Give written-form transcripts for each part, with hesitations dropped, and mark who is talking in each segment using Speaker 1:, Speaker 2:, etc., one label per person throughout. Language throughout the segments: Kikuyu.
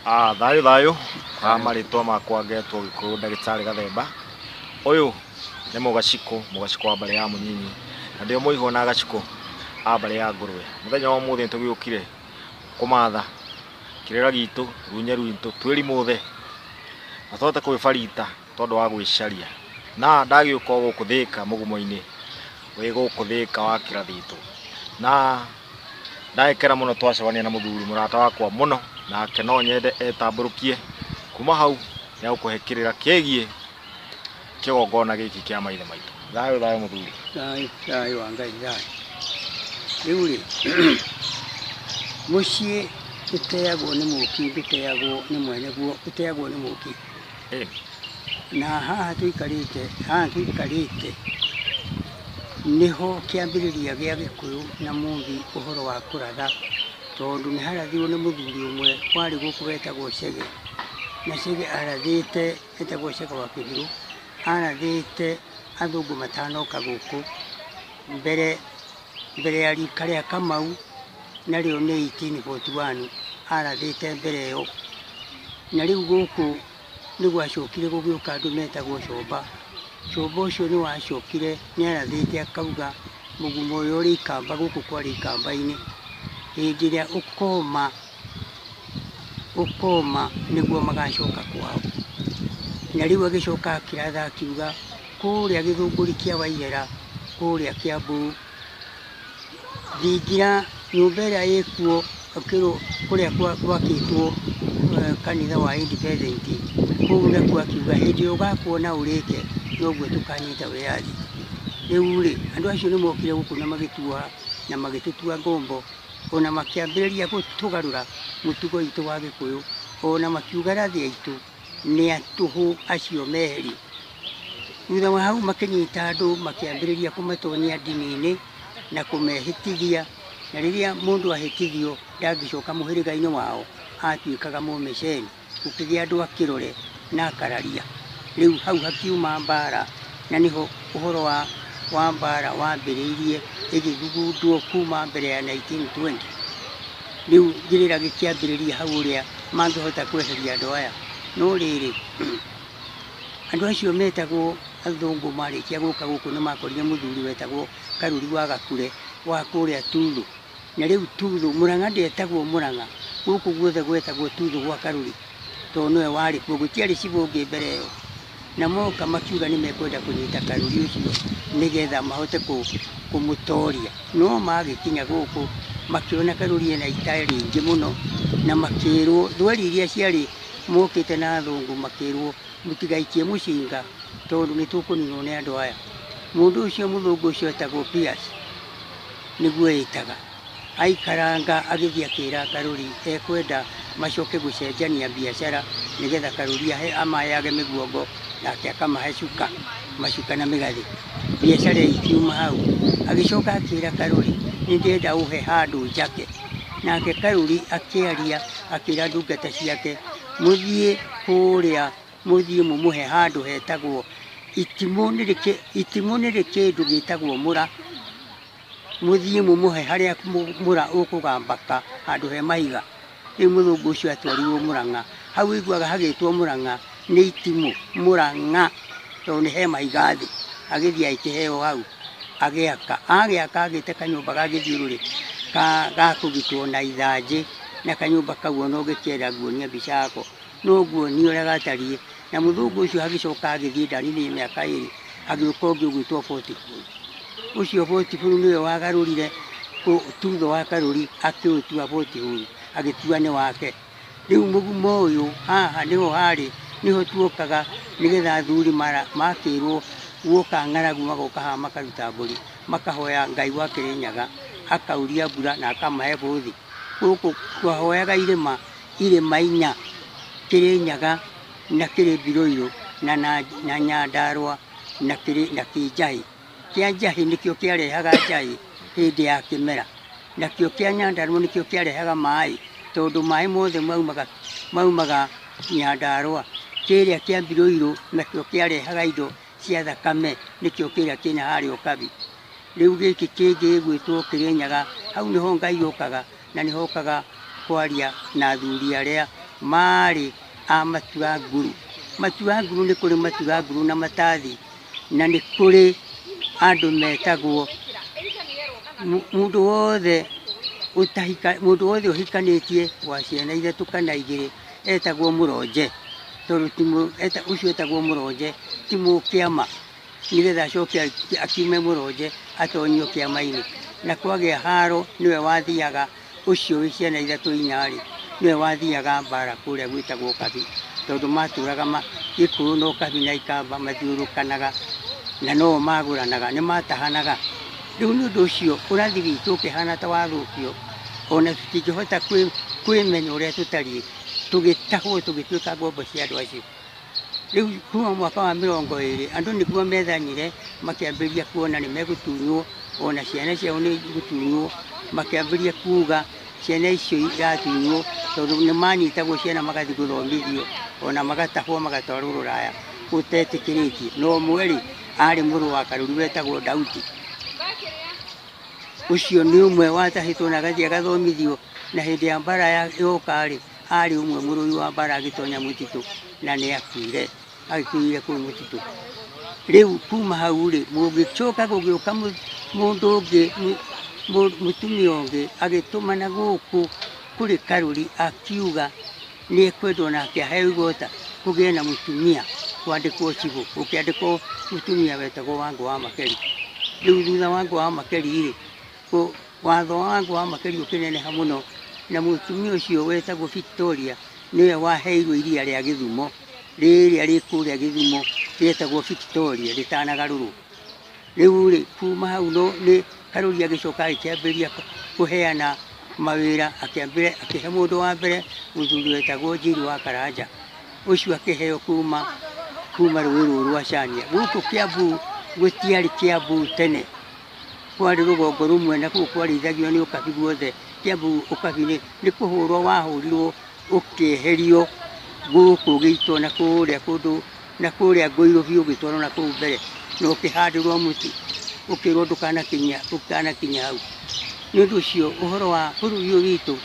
Speaker 1: Thayũ thayũ marĩtwa makwa ngetwo Gĩkũyũ ndagĩtarĩ Gathemba. Ũyũ nĩ mũgacikũ, mũgacikũ wa mbarĩ ya Mũnyinyi, na ndĩo mũihwa na gacikũ a mbarĩ ya Ngũrwe. Mũthenya wa ũmũthĩ nĩtũgĩũkire kũmatha kĩrĩra gitũ, runye rwitũ, twĩrimũthe na tũhote kwĩbarita tondũ wa gwĩcaria. Na ndagĩũka o gũkũ Thĩka mũgumo-inĩ wĩ gũkũ Thĩka wa Kĩrathitũ. Na ndagĩkena mũno twacemania na mũthuri mũrata wakwa mũno, nake no nyende etambũrũkie kuma hau nĩegũkũhe kĩrĩra kĩgiĩ kĩgongona gĩkĩ kĩa maithe maitũ. Thayũ thayũ mũthuri.
Speaker 2: Thayũ thayũ wa Ngai thayũ. Rĩu rĩ, mũciĩ ũteagwo nĩ mũki, ndũteagwo nĩ mwene guo, ũteagwo nĩ mũki. Na haha tũikarĩte, haha tũikarĩte nĩho kĩambĩrĩria gĩa Gĩkũyũ na Mũmbi ũhoro wa kũratha, tondũ nĩ harathirwo nĩ mũthuri ũmwe warĩ gũkũ wetagwo Chege, na Chege arathĩte, etagwo Chege wa Kĩbirũ, arathĩte athũngũ matanoka gũkũ mbere mbere ya rika rĩa Kamau, narĩo nĩ 1841 arathĩte mbere ĩyo. Na rĩu gũkũ nĩ gwacokire gũgĩũka andũ metagwo Comba. Comba ũcio nĩ wacokire nĩ arathĩte akauga mũgumo ũyũ ũrĩ ikamba gũkũ kwarĩ ikamba-inĩ, hĩndĩ ĩrĩa ũkoma ũkoma nĩguo magacoka kwao. Na rĩu agĩcoka akĩratha akiuga kũrĩa gĩthũngũri kĩa Wairera, kũrĩa Kiambu, thingira nyũmba ĩrĩa ĩkuo ĩkĩrwo kũrĩa gwakĩtwo kanitha wa Independent, kũu nakuo akiuga hĩndĩ ĩrĩa ũgakuona ũrĩke noguo tũkanyita wĩyathi. Rĩu rĩ, andũ acio nĩ mokire gũkũ na magĩtuoha na magĩtũtua ngombo, ona makĩambĩrĩria gũtũgarũra mũtugo witũ wa Gĩkũyũ, ona makiuga rathi aitũ nĩ a tũhũ acio meherio. Thutha wa hau makĩnyita andũ makĩambĩrĩria kũmatonyia ndini-inĩ na kũmehĩtithia, na rĩrĩa mũndũ ahĩtithio ndangĩcoka mũhĩrĩga-inĩ wao, atuĩkaga mũmeceni. Gũkĩgĩa andũ a kĩrore na akararia. Rĩu hau hakiuma mbara, na nĩho ũhoro wa mbara wambĩrĩirie ĩgĩthugundwo kuma mbere ya 1920. Rĩu kĩrĩra gĩkĩambĩrĩria hau ũrĩa mangĩhota kweheria andũ aya. No rĩrĩ, andũ acio metagwo athũngũ marĩkia gũka gũkũ nĩ makorire mũthuri wetagwo Karuri wa Gakure wa kũrĩa Tuthũ. Na rĩu Tuthũ, Mũrang'a ndĩetagwo Mũrang'a, gũkũ guothe gwetagwo Tuthũ gwa Karuri, tondũ nĩwe warĩ kuo, gũtiarĩ cibũ ũngĩ mbere ĩyo. Na moka makiuga nĩ mekwenda kũnyita Karuri ũcio nĩgetha mahote kũmũtoria. No magĩkinya gũkũ makĩona Karuri ena ita rĩingĩ mũno, na makĩrwo thweri iria ciarĩ mokĩte na athũngũ makĩrwo mũtigaikie mũcinga tondũ nĩ tũkũninwo nĩ andũ aya. Mũndũ ũcio mũthũngũ ũcio etagwo Pierce nĩguo ĩtaga. Aikaranga agĩthiĩ akĩra Karuri ekwenda macoke gũcenjania biacara nĩgetha Karuri amaheage mĩguongo nake akamahe cuka, macuka na mĩgathĩ. Biacara ĩkiuma hau. Agĩcoka akĩra Karuri nĩ ndĩrenda ũhe handũ njake. Nake Karuri akĩaria akĩra ndungata ciake mũthiĩ kũrĩa mũthiĩ mũmũhe handũ hetagwo itimũ nĩrĩ kĩndũ gĩtagwo mũra, mũthiĩ mũmũhe harĩa mũra ũkũgambaka handũ he mahiga. Rĩu mũthũngũ ũcio atwarirwo Mũrang'a. Hau ũiguaga hagĩtwo Mũrang'a nĩ itimũ, Mũrang'a, tondũ nĩ he mahiga thĩ. Agĩthiĩ agĩkĩheo hau agĩaka. Agĩaka agĩte kanyũmba ga gĩthiũrũrĩ ga kũgitwo na ithanjĩ, na kanyũmba kau ona ũngĩkĩenda nguonia mbica yako no nguonie ũrĩa gatariĩ. Na mũthũngũ ũcio agĩcoka agĩthiĩ ndaninire mĩaka ĩrĩ, agĩũka ũngĩ ũgwĩtwo Fortiful. Ũcio Fortiful nĩwe wagarũrire Tuthũ wa Karuri akĩũtua Fortiful, agĩtua nĩ wake. Rĩu mũgumo ũyũ haha nĩho harĩ, nĩho tuokaga nĩgetha athuri makĩrwo guoka ng'aragu magoka haha makaruta mbũri, makahoya Ngai wa Kĩrĩnyaga akauria mbura na akamahe bũthi. Gũkũ twahoyaga irĩma, irĩma inya, Kĩrĩnyaga na kĩrĩ Mbirũirũ na Nyandarũa na Kĩnjahĩ. Kĩa Njahĩ nĩkĩo kĩarehaga njahĩ hĩndĩ ya kĩmera, nakĩo kĩa Nyandarũa nĩkĩo kĩarehaga maĩ, tondũ maĩ mothe maumaga Nyandarũa. Kĩrĩa kĩa Mbirũirũ nakĩo kĩarehaga indo cia thakame, nĩkĩo kĩrĩa kĩna harĩa Ũkabi. Rĩu gĩkĩ kĩngĩ gĩgwĩtwo Kĩrĩnyaga, hau nĩho Ngai okaga na nĩho okaga kwaria na athuri arĩa marĩ a Matura Nguru. Matura Nguru nĩ kũrĩ Matura Nguru na Matathi, na nĩ kũrĩ andũ metagwo mũndũ wothe ũtahika, mũndũ wothe ũhikanĩtie wa ciana ithatũ kana igĩrĩ etagwo mũronje, tondũ ũcio etagwo mũronje ti mũkĩama, nĩgetha acoke akiume mũronje atonyio kĩama-inĩ. Na kwagĩa haro nĩwe wathiaga, ũcio wĩ ciana ithatũ inya-rĩ, nĩwe wathiaga mbara kũrĩa gwĩtagwo Kabi, tondũ matũraga Gĩkũyũ na Ũkabi na Ikamba mathiũrũrũkanaga na no magũranaga, nĩ matahanaga. Rĩu nĩ ũndũ ũcio ũrathi witũ ũkĩhana ta wathũkio, ona tũtingĩhota kwĩmenya ũrĩa tũtariĩ, tũgĩtahwo tũgĩtuĩka ngombo cia andũ acio. Rĩu kuma mwaka wa 20 andũ nĩguo methanyire, makĩambĩrĩria kuona nĩ megũtunywo, ona ciana ciao nĩ igũtunywo, makĩambĩrĩria kuga ciana icio iratunywo, tondũ nĩ manyitagwo ciana magathiĩ gũthomithio, ona magatahwo magatwarwo rũraya ũtetĩkĩrĩtie. No ũmwe rĩ, arĩ mũrũ wa Karũri wetagwo Daudi. Ũcio nĩ ũmwe watahĩtwo na agathiĩ agathomithio, na hĩndĩ ya mbara yoka rĩ, arĩ ũmwe mũrũi wa mbara agĩtonya mũtitũ na nĩ akuire, agĩkuire kũu mũtitũ. Rĩu kuma hau rĩ, mũgĩcoka gũgĩũka mũndũ ũngĩ, mũtumia ũngĩ agĩtũmana gũkũ kũrĩ Karũri akiuga nĩ ekwendwo nake aheo igota kũgĩe na mũtumia kwandĩkwo cibũ, gũkĩandĩkwo mũtumia wetagwo Wangũ wa Makeri. Rĩu thutha Wangũ wa Makeri rĩ, watho wa Wangũ wa Makeri ũkĩneneha mũno, na mũtumia ũcio wetagwo Victoria nĩwe waheirwo iria rĩa Gĩthumo, rĩrĩa rĩ kũrĩa Gĩthumo rĩetagwo Victoria rĩtanagarũrwo. Rĩu rĩ, kuma hau no nĩ Karũri agĩcoka agĩkĩambĩrĩria kũheana mawĩra, akĩambĩrĩria akĩhe mũndũ wa mbere mũthuri wetagwo Njiri wa Karanja, ũcio akĩheo kuma rũĩ rũrũ rwa Cania. Gũkũ Kiambu gũtiarĩ Kiambu tene, kwarĩ rũgongo rũmwe na kũu kwarĩithagio nĩ ũkabi guothe. Kiambu ũkabi nĩ kũhũrwo wahũrirwo ũkĩeherio gũkũ ũgĩitwo na kũrĩa kũndũ na kũrĩa Ngũirũbi ũgĩtwarwo na kũu mbere na ũkĩhandĩrwo mũtĩ ũkĩrwo ndũkanakinya hau. Nĩ ũndũ ũcio ũhoro wa bũrũri ũyũ witũ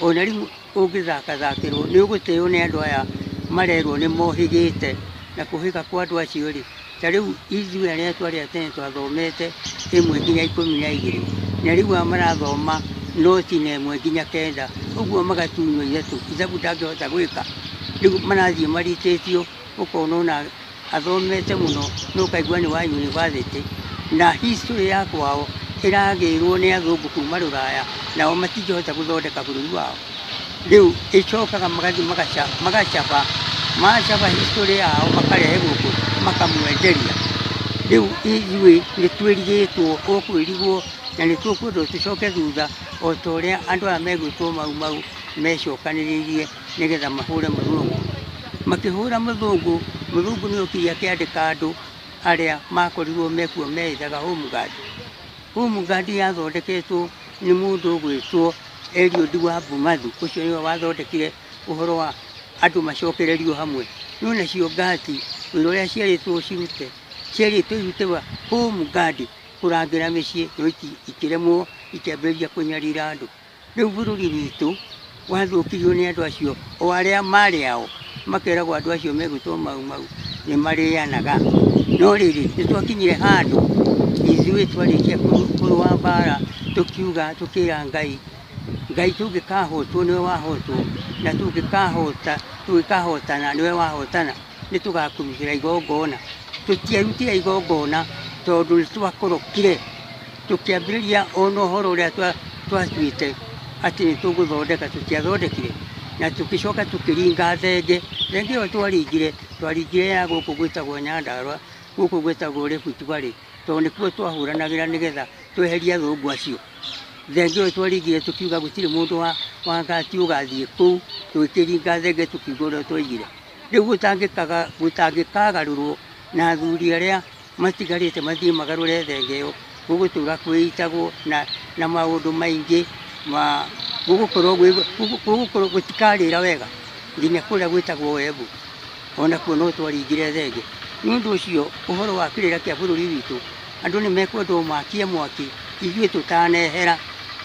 Speaker 2: ona rĩu ũngĩthakathakĩrwo nĩ ũgũtĩo nĩ andũ aya marerwo nĩ mohĩgĩte, na kũhĩga kwa andũ acio rĩ, ta rĩu ithuĩ arĩa twarĩ a tene twathomete 1 nginya 12, na rĩu aya marathoma noti na 1 nginya 9, ũguo magatunywo ithatũ, ithabu ndangĩhota gwĩka. Rĩu marathiĩ maritĩtio, ũkona ona athomete mũno no ũkaigua nĩ wa university, na history ya kwao ĩragĩrwo nĩ athũngũ kuma rũraya, nao matingĩhota gũthondeka bũrũri wao. Rĩu ĩcokaga magathiĩ magacaba, macaba history yao makarehe gũkũ makamwenderia. Rĩu ithuĩ nĩ twĩrigĩtwo, ũkwĩrigwo na nĩ tũkwendwo tũcoke thutha o ta ũrĩa andũ aya megwĩtwo Mau Mau mecokanĩrĩirie nĩgetha mahũre mũthũngũ. Makĩhũra mũthũngũ, mũthũngũ nĩ okire akĩandĩka andũ arĩa makorirwo mekuo meĩtaga Home Guard. Home Guard yathondeketwo nĩ mũndũ ũgwĩtwo Eliud wa Bumathu, ũcio nĩwe wathondekire ũhoro wa andũ macokererio hamwe. No nacio ngati wĩra ũrĩa cierĩtwo cirute, cierĩtwo irute wa Home Guard kũrangĩra mĩciĩ, no ikĩremwo ikĩambĩrĩria kũnyarira andũ. Rĩu bũrũri witũ wathũkirio nĩ andũ acio o arĩa marĩ ao, makeragwo andũ acio megwĩtwo Mau Mau nĩ marĩanaga. No rĩrĩ, nĩ twakinyire handũ ithuĩ twarĩkia kũrũa mbara, tũkiuga tũkĩra Ngai, Ngai tũngĩkahotwo nĩwe wahotwo, na tũngĩkahotana nĩwe wahotana, nĩ tũgakũrutĩra igongona. Tũtiarutire igongona tondũ nĩ twakorokire, tũkĩambĩrĩria ona ũhoro ũrĩa twatuĩte atĩ nĩ tũgũthondeka, tũtiathondekire, na tũgĩcoka tũkĩringa thenge. Thenge ĩyo twaringire ya gũkũ gwĩtagwo Nyandarũa, gũkũ gwĩtagwo Rift Valley, tondũ nĩkuo twahũranagĩra nĩgetha tweherie athũngũ acio. Thenge ĩyo twaringire tũkiuga gũtirĩ mũndũ wa ngati ũgathiĩ kũu, tũgĩkĩringa thenge tũkiuga ũrĩa twaigire. Rĩu gũtangĩkagarũrwo na athuri arĩa matigarĩte mathiĩ magarũre thenge ĩyo, gũgũtũra kwĩitagwo na maũndũ maingĩ ma gũgũkorwo gũtikarĩra wega nginya kũrĩa gwĩtagwo Embu, ona kuo no twaringire thenge. Nĩ ũndũ ũcio ũhoro wa kĩrĩra kĩa bũrũri witũ, andũ nĩ mekwendwo makie mwaki ithuĩ tũtanehera,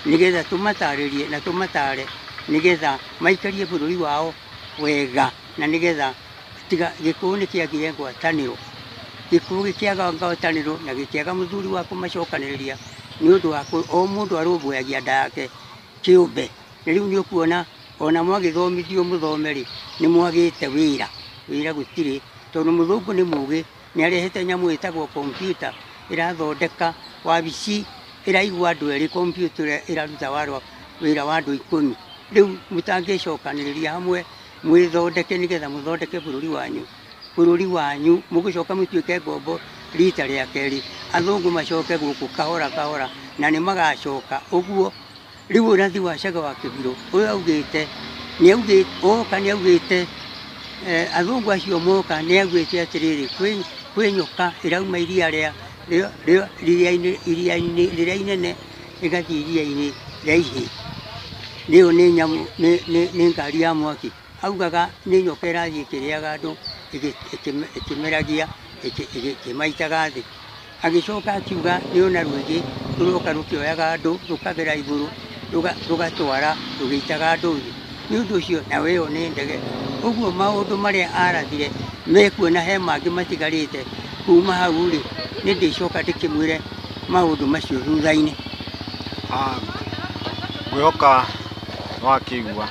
Speaker 2: nĩgetha tũmatarĩrie na tũmatare nĩgetha maikarie bũrũri wao wega na nĩgetha tiga Gĩkũyũ nĩ kĩagire ngwatanĩro. Gĩkũyũ gĩkĩaga ngwatanĩro na gĩkĩaga mũthuri wa kũmacokanĩrĩria nĩ ũndũ wa o mũndũ arũmbũyagia nda yake kĩũmbe. Na rĩu nĩ ũkuona ona mwagĩthomithio mũthome rĩ, nĩ mwagĩte wĩra. Wĩra gũtirĩ tondũ mũthũngũ nĩ mũgĩ, nĩ arehete nyamũ ĩtagwo kompiuta ĩrathondeka wabici ĩraigua andũ erĩ, kompiuta ĩrĩa ĩraruta wĩra wa andũ 10. Rĩu mũtangĩcokanĩrĩria hamwe mwĩthondeke nĩgetha mũthondeke bũrũri wanyu. Bũrũri wanyu mũgũcoka mũtuĩke ngombo rita rĩa kerĩ, athũngũ macoke gũkũ kahora kahora na nĩ magacoka ũguo. Rĩu ũrathi wa Chege wa Kĩbirũ ũyũ augĩte nĩ augĩte oka nĩ augĩte athũngũ acio moka nĩ augĩte atĩrĩrĩ, kwĩ nyoka ĩrauma iria iria-inĩ rĩrĩa inene ĩgathiĩ iria-inĩ rĩa ihĩĩ. Nĩyo nĩ nyamũ nĩ ngari ya mwaki. Augaga nĩ nyoka ĩrathiĩ ĩkĩrĩaga andũ ĩkĩmeragia ĩkĩmaitaga thĩ. Agĩcoka akiuga nĩ ona rwĩgĩ rũroka rũkĩoyaga andũ rũkagera igũrũ rũgatwara rũgĩitaga andũ thĩ. Nĩ ũndũ ũcio nawe ĩyo nĩ ndege. Ũguo maũndũ marĩa arathire mekuo na he mangĩ matigarĩte kuma hau rĩ, nĩ ndĩcoka ndĩkĩmwĩre maũndũ macio thutha-inĩ.
Speaker 1: Ngwĩhoka nĩ wakĩigua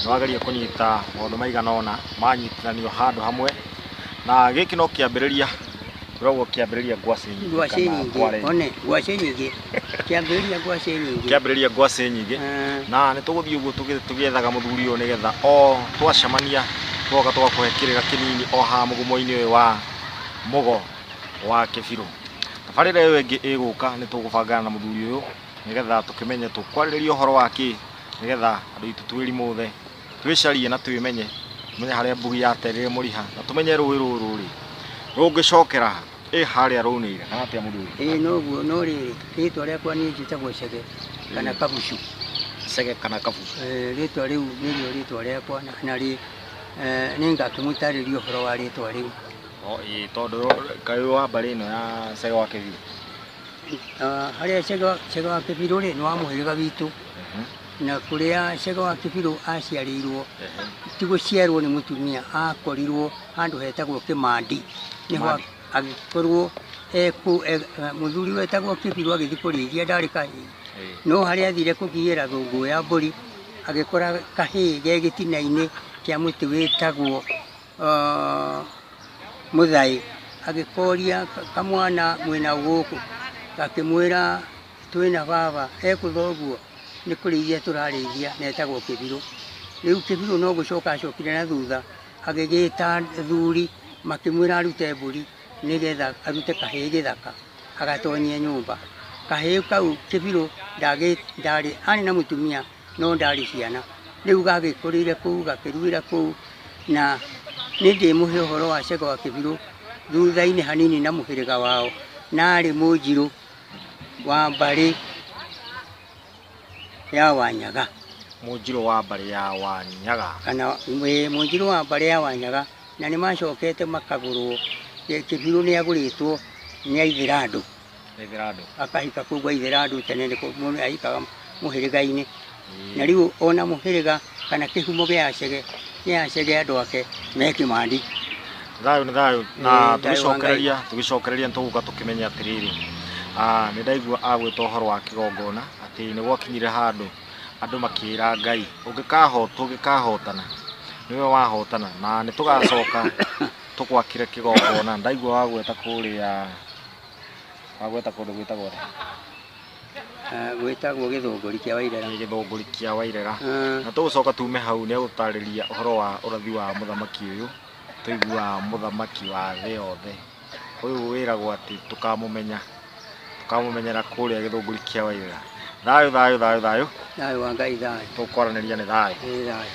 Speaker 1: nĩ wageria kũnyita maũndũ maigana ũna manyitithanio handũ hamwe, na gĩkĩ no kĩambĩrĩria kĩrogwo kĩambĩrĩria ngwacĩ nyingĩ
Speaker 2: Ngwacĩ nyingĩ, one ngwacĩ nyingĩ, kĩambĩrĩria ngwacĩ nyingĩ,
Speaker 1: kĩambĩrĩria ngwacĩ nyingĩ. Na nĩ tũgũthiĩ ũguo tũgĩethaga mũthuri ũyũ nĩgetha o twacemania twoka tũgakũhe kĩrĩra kĩnini o haha mũgumo-inĩ ũyũ wa Mũgo wa Kĩbirũ. Tabarĩra ĩyo ĩngĩ ĩgũka nĩ tũgũbangana na mũthuri ũyũ nĩgetha tũkĩmenye tũkwarĩrĩria ũhoro wa kĩ, nĩgetha andũ aitũ twĩrimũthe, twĩcarie na twĩmenye, tũmenye harĩa mbugi yaterire mũriha, na tũmenye rũĩ rũrũ rĩ rũngĩcokera ĩ harĩa rũnĩire kana atĩa mũthuri?
Speaker 2: Ĩĩ noguo, no rĩrĩ rĩtwa rĩakwa niĩ njĩtagwo Chege kana Kabucu.
Speaker 1: Chege kana Kabucu.
Speaker 2: Rĩtwa rĩu nĩrĩo rĩtwa rĩakwa na rĩ nĩ ngakĩmũtarĩria ũhoro wa rĩtwa rĩu.
Speaker 1: O ĩĩ tondũ kaĩ wa mbarĩ ĩno ya Chege wa Kĩbirũ?
Speaker 2: Harĩa Chege wa Kĩbirũ rĩ nĩ wa mũhĩrĩga witũ, na kũrĩa Chege wa Kĩbirũ aciarĩirwo ti gũciarwo nĩ mũtumia, akorirwo handũ hetagwo Kĩmandi. Nĩho agĩkorwo mũthuri wetagwo Kĩbirũ agĩthiĩ kũrĩithia ndarĩ kahĩĩ, no harĩa athire kũgiĩra thũngũ ya mbũri agĩkora kahĩĩ ge gĩtina-inĩ kĩa mũtĩ wĩtagwo mũthaĩ. Agĩkoria kamwana mwĩna gũkũ, gakĩmwĩra twĩna baba ekũthoguo nĩ kũrĩithia tũrarĩithia na etagwo Kĩbirũ. Rĩu Kĩbirũ no gũcoka acokire na thutha agĩgĩta athuri makĩmwĩra arute mbũri nĩgetha arute kahĩĩ gĩthaka agatonyie nyũmba. Kahĩĩ kau Kĩbirũ ndarĩ arĩ na mũtumia no ndarĩ ciana. Rĩu gagĩkũrĩire kũu gakĩruĩra kũu, na nĩ ndĩmũhe ũhoro wa Chege wa Kĩbirũ thutha-inĩ hanini na mũhĩrĩga wao, na arĩ mũnjirũ wa mbarĩ ya Wanyaga.
Speaker 1: Mũnjirũ wa mbarĩ ya Wanyaga.
Speaker 2: Kana mũnjirũ wa mbarĩ ya Wanyaga, na nĩ macokete makagũrwo. Kĩbirũ nĩ agũrĩtwo nĩ Aithĩrandũ.
Speaker 1: Aithĩrandũ.
Speaker 2: Akahika kũu gwa Aithĩrandũ tene nĩ mũndũ ahikaga mũhĩrĩga-inĩ. Na rĩu ona mũhĩrĩga kana kĩhumo gĩa Chege nĩ Achege andũ ake me Kĩmandi.
Speaker 1: Thayũ nĩ thayũ, na tũgĩcokereria nĩ tũgũka tũkĩmenye atĩrĩrĩ, nĩ ndaigua agwĩta ũhoro wa kĩgongona atĩ nĩ gwakinyire handũ andũ makĩra Ngai ũngĩkahotana nĩwe wahotana, na nĩ tũgacoka tũgwakĩre kĩgongona. Ndaigua wagweta kũrĩa wagweta kũndũ gwĩtagwo atĩa?
Speaker 2: Gwĩtagwo Gĩthũngũri kĩa Wairera.
Speaker 1: Gĩthũngũri kĩa Wairera. Na tũgũcoka tume hau nĩ egũtarĩria ũhoro wa ũrathi wa mũthamaki ũyũ tũiguaga mũthamaki wa thĩ yothe ũyũ wĩragwo atĩ tũkamũmenyera kũrĩa Gĩthũngũri kĩa Wairera. Thayũ thayũ thayũ thayũ.
Speaker 2: Thayũ wa Ngai thayũ.
Speaker 1: Tũkwaranĩria nĩ thayũ.
Speaker 2: Thayũ.